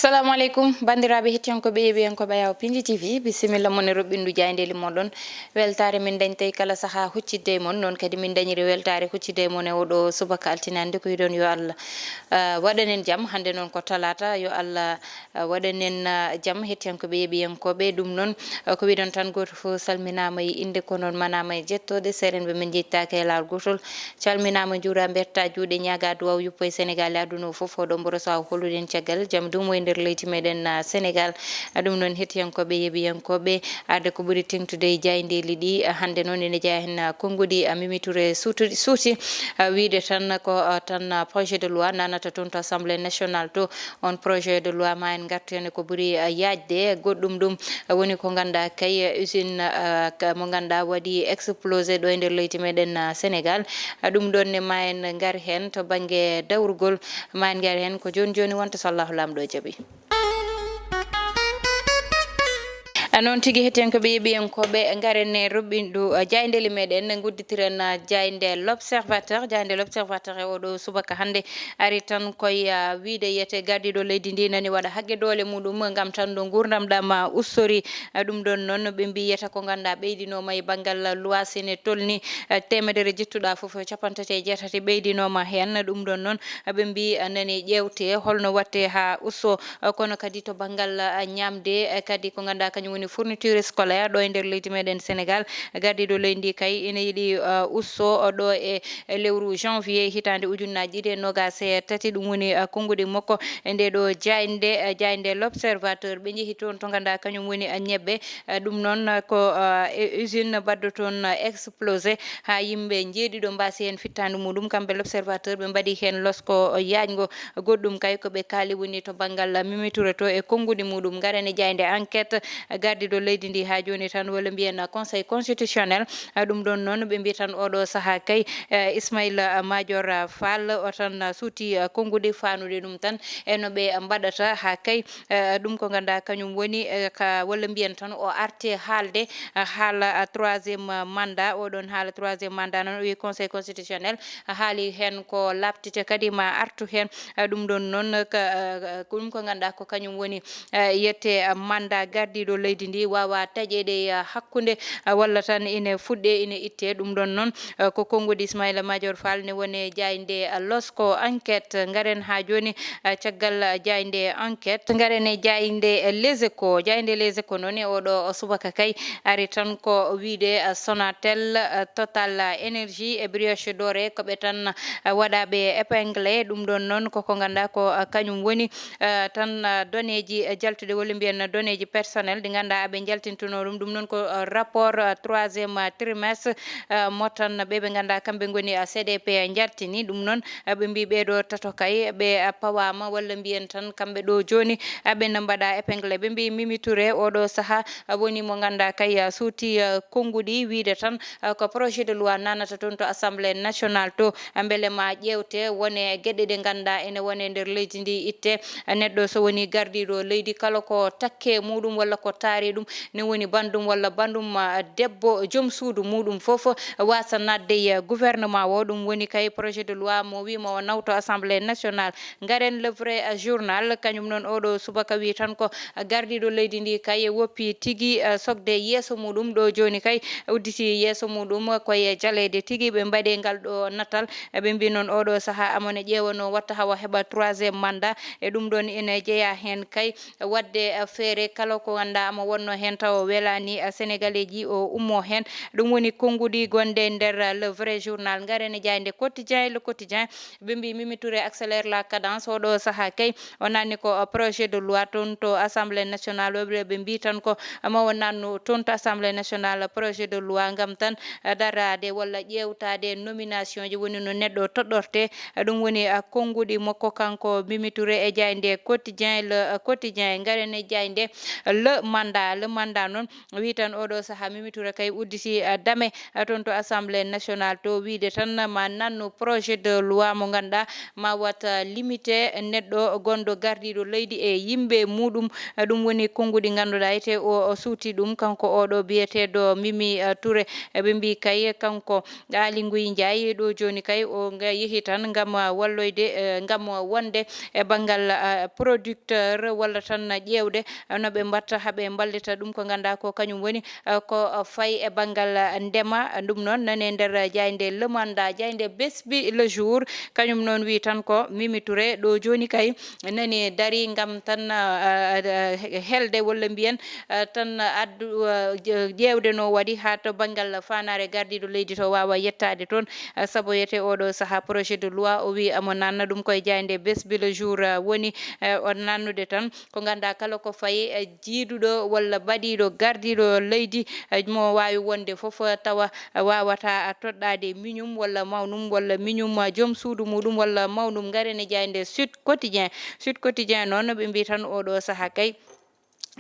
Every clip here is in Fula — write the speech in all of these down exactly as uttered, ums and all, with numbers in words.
Assalamu aleykum, banndiraaɓe hettiyankooɓe e yeeɓiyankooɓe Ayaw Pinji T V, bisimilla mon e roɓɓindu jaayndeeli moɗon. Weltaare min dañtay kala sahaa huccidde e mon, noon kadi min dañiri weltaare huccidde e mon e oɗo subaka altine hannde. Ko wiɗon yo Allah, ah, waɗanen jam. Hannde noon ko talaata, yo Allah, ah, waɗanen, ah, jam hettiyankooɓe e yeeɓiyankooɓe. Ɗum noon, ah, ko wiɗon tan gooto fof salminaama e innde, ko noon manaama e jettooɗe. Seerenɓe men njettaaka e laawol gootol. Calminaama, njuura, mbetta juuɗe, ñaaga duwaw yuppo e Senegaal e aduna o fof. Oɗo mboro so a holuɗen caggal jam ɗum e nder leydi meɗen, ah, Senegaal. Ah, ɗum noon hettiyankooɓe, yeeɓiyankooɓe, arde ko ɓuri teŋtude e jaayndeeli ɗi, ah, hannde noon ene jeyaa heen, ah, konnguɗi, ah, Mimi Touré suutuɗi, suuti, ah, wiide tan ko, ah, tan, ah, projet de loi nanata toon to Assemblée nationale to. On projet de loi ma en ngartu heen ko ɓuri, ah, yaajde. Goɗɗum ɗum, ah, woni ko ngannduɗaa kay, ah, usine, ah, ka, mo ngannduɗaa waɗi explosé ɗo e nder leydi meɗen, ah, Senegaal. Ah, ɗum ɗoon ne ma en ngar heen to bannge dawrugol, ma en ngar heen ko jooni jooni wonta so Allahu Laamɗo jaɓi. Ah, noon tigi hettiyankooɓe yeeɓiyankooɓe, ngaren e roɓɓindu, ah, jaayndeeli meɗen, ngudditiren, ah, jaaynde L'Observateur. Jaaynde L'Observateur e oɗo subaka hannde ari tan koye, ah, wiide yiyete gardiiɗo leydi ndi nani waɗa haqqe doole muɗum ngam tan no nguurndam ɗam, ah, ustori. Ah, ɗum ɗoon noon ɓe mbi yiyete ko ngannduɗaa ɓeydinooma e banngal luwaas ene tolni, ah, teemedere jettuɗaa fof, capanɗe tati e jeetati ɓeydinooma heen. Ɗum ɗoon noon, ah, ɓe mbi, ah, nani ƴeewte holno watte haa usto, ah, kono kadi to banngal, ah, ñaamde, eh, kadi ko ngannduɗaa kañum woni fourniture scolaire ɗo e nder leydi meɗen Senegaal. Gardiiɗo leydi ndi kay ene yiɗi, ah, usto, ah, ɗo e e lewru janvier hitaande ujunnaaji ɗiɗi e noogaas e tati. Ɗum woni, ah, konnguɗi makko e nde ɗo jaaynde, ah, jaaynde L'Observateur. Ɓe njehi toon to ngannduɗaa kañum woni, ah, ñebbe. Ah, ɗum noon, ah, ko, ah, e usine baɗɗo toon, ah, explosé haa yimɓe njeeɗiɗo mbaasi heen fittaandu muɗum. Kamɓe L'Observateur ɓe mbaɗi heen losko yaajngo. Goɗɗum kay ko ɓe kaali woni to banngal, ah, Mimi Touré to e konnguɗi muɗum. Ngaren e jaaynde Enquête, ah, gardiiɗo leydi ndi haa jooni tan walla mbiyen, ah, Conseil constitutionnel. Ah, ɗum ɗoon noon ɓe mbi tan oɗo sahaa kay, eh, Ismaïla Madior Fall o tan, ah, suuti, ah, konnguɗi faanude ɗum tan e no ɓe mbaɗata haa kay, eh, ɗum ko ngannduɗaa kañum woni, eh, ka, walla mbiyen tan o arti haalde, ah, haala, ah, troisième mandat. Oɗon haala troisième mandat noon o wi Conseil constitutionnel haali heen ko laaɓtite kadi ma artu heen. Ah, ɗum ɗoon noon ka, ah, ko ɗum ko ngannduɗaa ko kañum woni, ah, yiyete, ah, mandat gardiiɗo leydi ndi waawa taƴeede, ah, hakkunde, ah, walla tan ine fuɗɗe, ine itte. Ɗum ɗoon noon, ah, ko konnguɗi Ismaïla Madior Fall ne woni jaaynde, ah, losko Enquête. Ngaren haa jooni, ah, caggal, ah, jaaynde Enquête. Ngaren e jaaynde, eh, Les Échos. Jaaynde Les Échos noon e oɗo subaka kay ari tan ko wiide, ah, Sonatel, ah, Total, ah, Énergie e Brioche Dorée ko ɓe tan, ah, waɗaaɓe épinglé. Ɗum ɗoon noon koko ngannduɗaa ko, ah, kañum woni, ah, tan, ah, données ji, ah, jaltuɗe walla mbiyen données ji personnel ɗi ngannduɗaa aɓe njaltintunoo ɗum. Ɗum noon ko, ah, rapport, ah, troisième, ah, trimestre, ah, mo tan ɓe ɓe ngannduɗaa kamɓe ngoni, ah, C D P njaltini. Ɗum noon, ah, ɓe mbi ɓee ɗo tato kay ɓe, ah, pawaama walla mbiyen tan kamɓe ɗo jooni, ah, ɓe na mbaɗa épinglé. Ɓe mbi Mimi Touré oɗo sahaa, ah, woni mo ngannduɗaa kay, ah, suuti, ah, konnguɗi wiide tan, ah, ko projet de loi nanata toon to Assemblée nationale to, ah, mbele ma ƴeewte wone geɗe ɗe ngannduɗaa ene wone nder leydi ndi itte. Ah, neɗɗo so woni gardiiɗo leydi kala ko takke muɗum walla ko taari ɗum ne woni banndum walla banndum, ah, debbo joom suudu muɗum fof waasa naatde e gouvernement o. Ɗum woni kay projet de loi mo wiima o nawto Assemblée nationale. Ngaren Le Vrai, eh, Journal, kañum noon oɗo subaka wi tan ko, eh, gardiiɗo leydi ndi kay woppi tigi, eh, sokde yeeso muɗum ɗo jooni kay udditi yeeso muɗum koye jaleede tigi. Ɓe mbaɗi ngal ɗo natal, eh, ɓe mbi noon oɗo sahaa amone ƴeewano watta hawa heɓa troisième mandat. E ɗum ɗoon ene jeyaa heen kay waɗde, eh, feere kala ko ngannduɗaa ama wonno heen tawa welaani, eh, Senegaleeji o ummo heen. Ɗum woni konnguɗi gonɗe nder, eh, Le Vrai Journal. Ngaren e jaaynde Quotidien, Le Quotidien. Ɓe mbi Mimi Touré accélère la cadence. Oɗo sahaa kay o nanni ko, uh, projet de loi toon to Assemblée nationale. Woɓɓe ɓe mbi tan ko, uh, ma o nannu toon to Assemblée nationale projet de loi ngam tan, uh, daraade walla ƴeewtaade nomination ji woni no neɗɗo toɗɗorte. Uh, ɗum woni, uh, konnguɗi makko kanko Mimi Touré e jaaynde Quotidien, Le, uh, Quotidien. Ngaren e jaaynde Le Mandat. Le Mandat noon wi tan oɗo saha Mimi Touré kay udditi, ah, dame, ah, toon to Assemblée nationale to, wiide tan ma nannu projet de loi mo ngannduɗaa ma wat, ah, limité neɗɗo gonɗo gardiiɗo leydi e yimɓe muɗum. Ah, ɗum woni konnguɗi ngannduɗaa ete o, o suuti ɗum kanko oɗo biyeteeɗo Mimi, ah, Touré. Eh, ɓe mbi kay kanko Aly Ngouille Ndiaye ɗo jooni kay o nga yehi tan ngam, ah, walloyde, eh, ngam wonde e banngal, ah, producteur walla tan ƴeewde no ɓe mbatta haa ɓe mballita ɗum ko ngannduɗaa ko kañum woni, eh, ko, eh, fayi e banngal, eh, ndema. Ɗum noon nane nder jaaynde Le Mandat, jaaynde Besbi Le Jour, kañum noon wi tan ko Mimi Touré ɗo jooni kay nani dari ngam tan, eh, eh, helde walla mbiyen, eh, tan addu, eh, je-, ƴeewde no waɗi haa to banngal fanaare gardiiɗo leydi to waawa yettaade toon. Eh, sabu wiyetee oɗo saha projet de loi, o wi amo nanna ɗum koye jaaynde Besbi Le Jour, eh, woni, eh, o nannude tan ko ngannduɗaa kala ko fayi, eh, jiiduɗo walla baɗiiɗo gardiiɗo leydi, eh, mo waawi wonde fof, eh, tawa, eh, waawata, eh, toɗɗaade miñum walla mawnum walla miñum, eh, joom suudu muɗum walla mawnum. Ngaren e jaaynde Sud Quotidien. Sud Quotidien noon ɓe mbi tan oɗo saha kay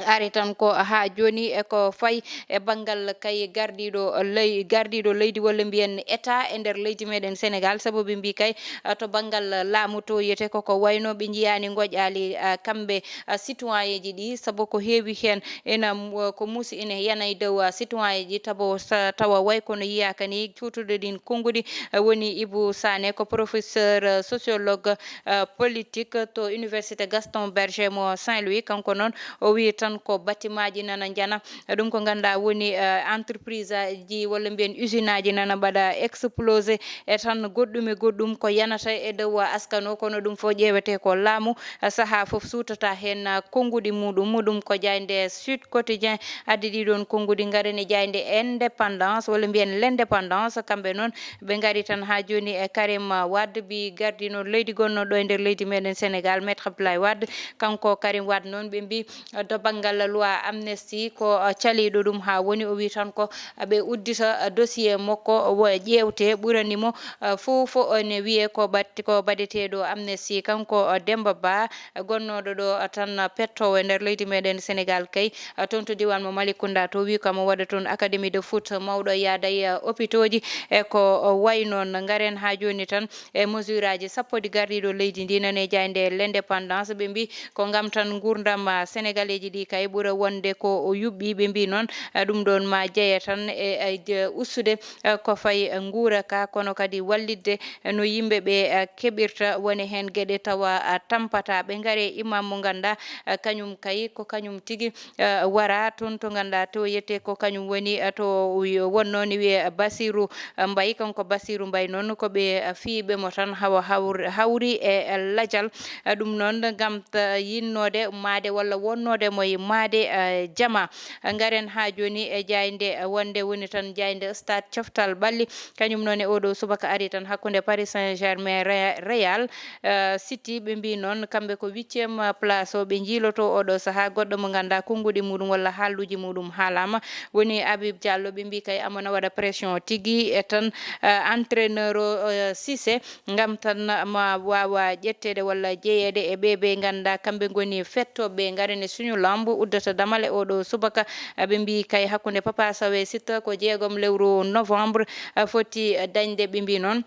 ari tan ko haa jooni e ko fayi e banngal kay gardiiɗo ley-, gardiiɗo leydi walla mbiyen État e nder leydi meɗen Sénégal, sabu ɓe mbi kay, ah, to banngal laamu to wiyetee ko ko wayno ɓe njiyaani ngoƴaali, ah, kamɓe, ah, citoyenji ɗi, sabu ko heewi heen ena mu-, ko muusi ene yana e dow, ah, citoyenji, tabo sa-, tawa way kono yiyaaka ni cuutude ɗin konnguɗi, ah, woni Ibou Sané, ko professeur, ah, sociologue, ah, politique to Université Gaston Berger mo Saint-Louis. Kanko noon o wi tan ko bâtimentji nana njana. Ɗum ko ngannduɗaa woni, eh, entreprise aji walla mbiyen usine aji nana mbaɗa explosé e tan goɗɗum e goɗɗum ko yanata e dow askan o, kono ɗum fof ƴeewetee ko laamu, eh, sahaa fof suutata heen, eh, konnguɗi muɗum. Ɗum ko jaaynde Sud Quotidien addi ɗii ɗoon konnguɗi. Ngaren e jaaynde Indépendance walla mbiyen L'Indépendance, kamɓe noon ɓe ngari tan haa jooni e Karim Wade, bi gardiiɗo leydi gonno ɗo e nder leydi meɗen Sénégal, Maître Abdoulaye Wade. Kanko Karim Wade noon ɓe mbi, eh, to banngal loi amnesty ko, eh, caliiɗo ɗum haa woni. O wi tan ko, eh, ɓe uddita, eh, dossier makko, wo ƴeewte ɓurani mo, eh, fof fof ne wiyee ko bat-, ko baɗeteeɗo amnesty. Kanko, eh, Demba Ba, eh, gonnooɗo ɗo, eh, tan pettoowo e nder leydi meɗen Sénégal kay, eh, toon to diiwaan mo Malicounda to, wi kamo waɗa toon académie de foot mawɗo, yaada e, eh, hôpitauxji e ko, eh, wayi noon. Ngaren haa jooni tan e mesure aji sappo ɗi gardiiɗo leydi ndi nane jaaynde L'Indépendance. Ɓe mbi ko ngam tan nguurndam, ah, Senegaleeji ɗi kay ɓura wonde ko o yuɓɓi. Ɓe mbi noon, ah, ɗum ɗoon ma jeye tan e, e je-, ustude, ah, ko fayi, ah, nguura ka, kono kadi wallitde, ah, no yimɓe ɓe, ah, keɓirta. Woni heen geɗe tawa, ah, tampata. Ɓe ngare imam mo ngannduɗaa, ah, kañum kay ko kañum tigi eh, wara toon to ngannduɗaa to wiyetee ko kañum woni, eh, to wi-, wonnoo ne wiyee Basiru, eh, Mbaye. Kanko Basiru Mbaye noon ko ɓe, eh, fiyiiɓe mo tan hawa hawr-, hawri e, eh, lajal. Eh, ɗum noon ngam ta-, yinnoode maayde walla wonnoode mo e maayde, eh, jama. Eh, ngaren haa jooni e jaaynde, eh, wonde woni tan jaaynde Stade Coftal Ɓalli. Kañum noon e oɗo subaka ari tan hakkunde Paris Saint-Germain Re-, Real, eh, City. Ɓe mbi noon kamɓe ko huitième place o ɓe njiiloto oɗo sahaa. Goɗɗo mo ngannduɗaa konnguɗi muɗum walla haalluuji muɗum haalaama woni Habib Diallo. Ɓe mbi kay amana waɗa pression tigi e tan, eh, entraîneur o, eh, Cissé ngam tan ma waawa ƴetteede walla jeyeede e ɓe ɓe ngannduɗaa kamɓe ngoni fettooɓe. Ngaren e suñu lamb uddata damal e oɗo subaka. Ɓe mbi kay hakkunde Papa Sow e Siteu ko jeegom lewru novembre, eh, foti, eh, dañde. Ɓe mbi noon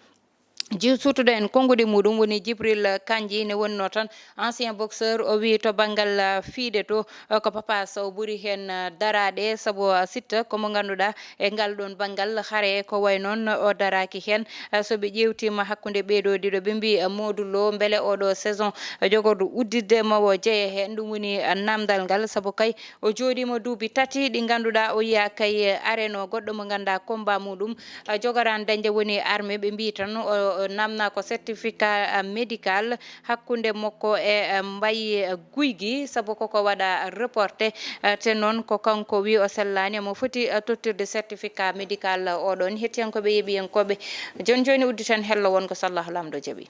ji-, suutuɗo en konnguɗi muɗum woni Djibril Kandji, ne wonno tan ancien boxeur. O wi to banngal, eh, fiide to, eh, ko Papa Sow ɓuri heen, eh, daraade, sabu, eh, Siteu ko mo ngannduɗaa e ngal ɗoon banngal hare ko way noon o daraaki heen. Eh, so ɓe ƴeewtiima hakkunde ɓee ɗoo ɗiɗo, ɓe mbi, eh, Modou Lo, mbele oɗo saison, eh, jogorɗo udditde ma o jeye heen? Ɗum woni, eh, naamndal ngal, sabu kay o jooɗiima duuɓi tati ɗi ngannduɗaa o yiyaa kay, eh, areno goɗɗo mo ngannduɗaa combat muɗum, eh, jogoraani dañde woni armée. Ɓe mbi tan o, o naamna ko certificat, eh, médical hakkunde makko e, eh, Mbaye, eh, Gouye Gui, sabu koko waɗa reporté, eh, te noon ko kanko wi o sellaani, omo foti, eh, tottirde certificat médical, eh, oɗon. Hettiyankooɓe, yeeɓiyankooɓe, jooni jooni udditen hello won ko so Allahu Laamɗo jaɓi.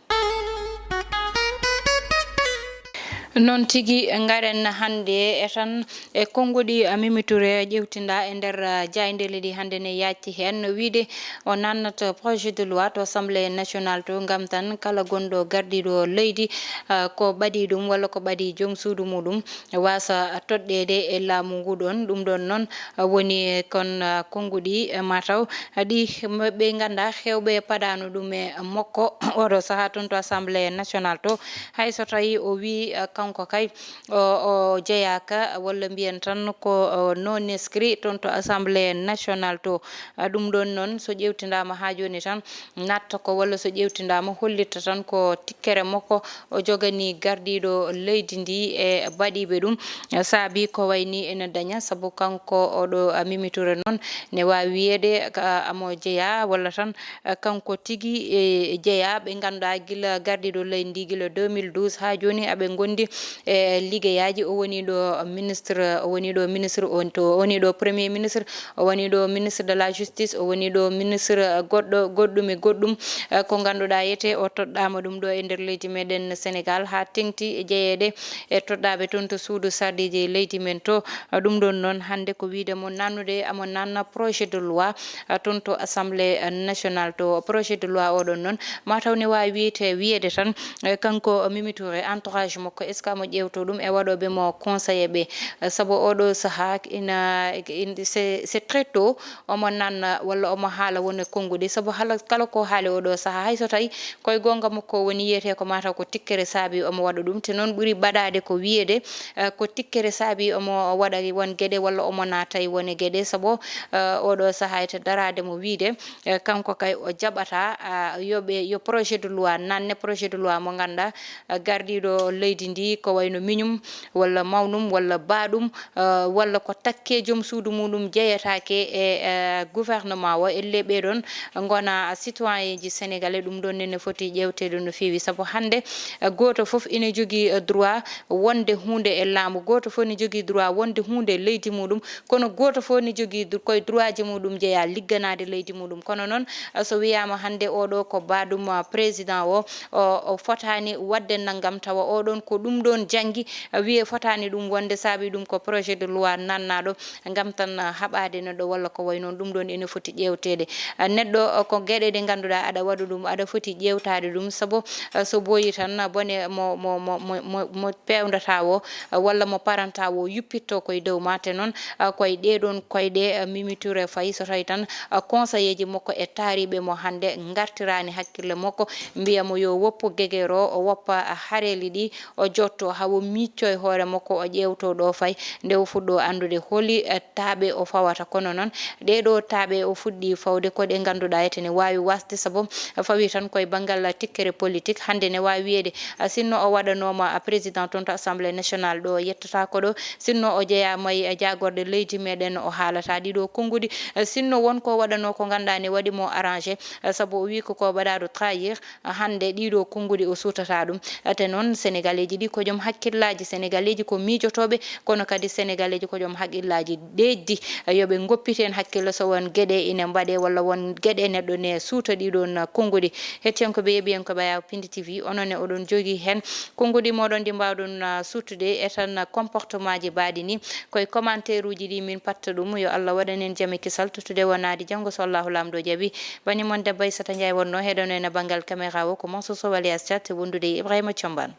Noon tigi, ngaren hannde e tan e konnguɗi Mimi Touré ƴeewtinda e nder jaayndeele ɗi hannde ne yaajti heen, no wiyde o nannata projet de loi to Assemblée nationale to, ngam tan kala gonɗo gardiiɗo leydi, ah, ko ɓadii ɗum walla ko ɓadii joom suudu muɗum waasa toɗɗeede e laamu ngu ɗoon. Ɗum ɗoon noon, ah, woni kon, ah, konnguɗi, ah, mataw ɗi ɓe ngannda heewɓe padaano ɗum e makko oɗo sahaa toon to Assemblée nationale to. Hay so tawii o wii, eh, kanko kay o, o jeyaaka, walla mbiyen tan ko, o, non inscrit toon to Assemblée nationale to. Ah, ɗum ɗoon noon, so ƴeewtindaama haa jooni tan, natta ko, walla so ƴeewtindaama, hollitta tan ko tikkere makko o joganii gardiiɗo leydi ndi e baɗiiɓe ɗum. Saabi ko wayi ni ene daña, sabu kanko oɗo, ah, Mimi Touré noon, ne waawi wiyeede ka amo jeyaa, walla tan, eh, kanko tigi e jeyaa ɓe ngannduɗaa gila gardiiɗo leydi ndi gila deux mille douze haa jooni aɓe ngondi e liggeyaaji. O woni ɗo ministre, o woni ɗo ministre on to, o woni ɗo premier ministre, o woni ɗo ministre de la justice, o woni ɗo ministre, eh, goɗɗo, goɗɗum e goɗɗum, eh, ko ngannduɗaa yete o toɗɗaama ɗum ɗo e nder leydi meɗen Sénégal haa teŋti e jeyeede e toɗɗaaɓe toon to suudu sarɗiiji leydi men to. Ɗum ɗoon noon, hannde ko wiyde mo nannude amo nanna projet de loi, ah, toon to Assemblée, ah, nationale to. Projet de loi oɗon noon, mataw ne waawi wiyete, wiyeede tan, eh, kanko Mimi Touré, entourage makko, est-ce que amo ƴeewto ɗum e waɗooɓe mo conseiller ɓe? Eh, sabu oɗo sahaa ina, ina, c'est, c'est très tôt omo nanna walla omo haala won e konnguɗi, sabu hala, kala ko haali oɗo sahaa, hay so tawi koye goonga makko woni yiyetee ko mataw ko tikkere saabi omo waɗa ɗum. Te noon ɓuri baɗaade ko wiyeede, eh, ko tikkere saabi omo waɗa won geɗe walla omo naata e won e geɗe, sabu, eh, oɗo sahaa ete daraade mo wiyde, eh, kanko kay o jaɓata, ah, yo ɓe, yo projet de loi nanne, projet de loi mo ngannduɗaa, eh, gardiiɗo leydi ndi ko wayno miñum walla mawnum walla baaɗum, eh, walla ko takke joom suudu muɗum jeyetaake e, eh, gouvernement o. Elle ɓee ɗoon ngona citoyen ji sénégalais, ɗum ɗoon ne, ne foti ƴeewteede no feewi, sabu hannde, eh, gooto fof ina jogii, eh, droit wonde huunde e laamu, gooto fof ne jogii droit wonde huunde e leydi muɗum, kono gooto fof ne jogii dr-, koye droit ji muɗum jeyaa ligganaade leydi muɗum. Kono noon, eh, so wiyaama hannde oɗo ko baaɗum, ah, président o, o, o fotaani waɗde nanngam, tawa oɗon ko ɗum ɗoon janngi, eh, wiyee fotaani ɗum wonde, saabi ɗum ko projet de loi nannaaɗo ngam tan, ah, haɓaade neɗɗo walla ko wayi noon, ɗum ɗoon ene foti ƴeewteede. Ah, neɗɗo, ah, ko geɗe ɗe ngannduɗaa aɗa waɗa ɗum, aɗa foti ƴeewtaade ɗum, sabu, ah, so ɓooyi tan, ah, bone mo, mo, mo, mo, mo, mo peewndataa o, ah, walla mo parantaa o yuppitto koye dow ma. Te noon, ah, koye ɗee ɗoon koyɗe, ah, Mimi Touré fayi so tawi tan, ah, conseiller ji makko e taariiɓe mo hannde ngartiraani hakkille makko, mbiya mo yo woppu gegeero, o woppa, ah, hareeli ɗi, o jotto haa o miicco e hoore makko, o ƴeewto ɗo fayi, nde o fuɗɗo anndude holi, eh, taaɓe o fawata. Kono noon, ɗee ɗo taaɓe o fuɗɗi fawde ko ɗe ngannduɗaa ete ne waawi wasde, sabu fawi tan koye banngal tikkere politique. Hannde ne waawi wiyeede, ah, sinno o waɗanooma, ah, président toon to Assemblée nationale ɗo, yettata ko ɗo, sinno o jeyaama e jaagorɗe leydi meɗen, o haalata ɗiɗo konnguɗi, eh, sinno won ko waɗanoo ko ngannduɗaa ne waɗi mo arrangé, eh, sabu o wii ko ko baɗaaɗo trahir, hannde ɗiɗo konnguɗi o suutata ɗum. Te noon, Senegaleeji ɗi ko joom hakkillaaji, Senegaleeji ko miijotooɓe, kono kadi Senegaleeji ko joom hakkillaaji deeƴdi. Yo ɓe ngoppit heen hakkille so won geɗe ina mbaɗee walla won geɗe neɗɗo ne suuta ɗi ɗoon konnguɗi. Hettiyankooɓe, yeeɓiyankooɓe Ayaw Pindi T V, onon ne oɗon jogii heen konnguɗi mooɗon ɗi mbaawɗon, ah, suuttude e tan comportement ji mbaɗi ni. Koye commentaire uji ɗi min patta ɗum. Yo Allah waɗan en jam e kisal, tottude wonaade janngo so Allahu Laamɗo jaɓi. Bani mon debbo Aissata Ndiaye wonno heɗono en e banngal caméra o, ko Mansour Sow alias Thiat, wondude e Ibrahima Thiombane.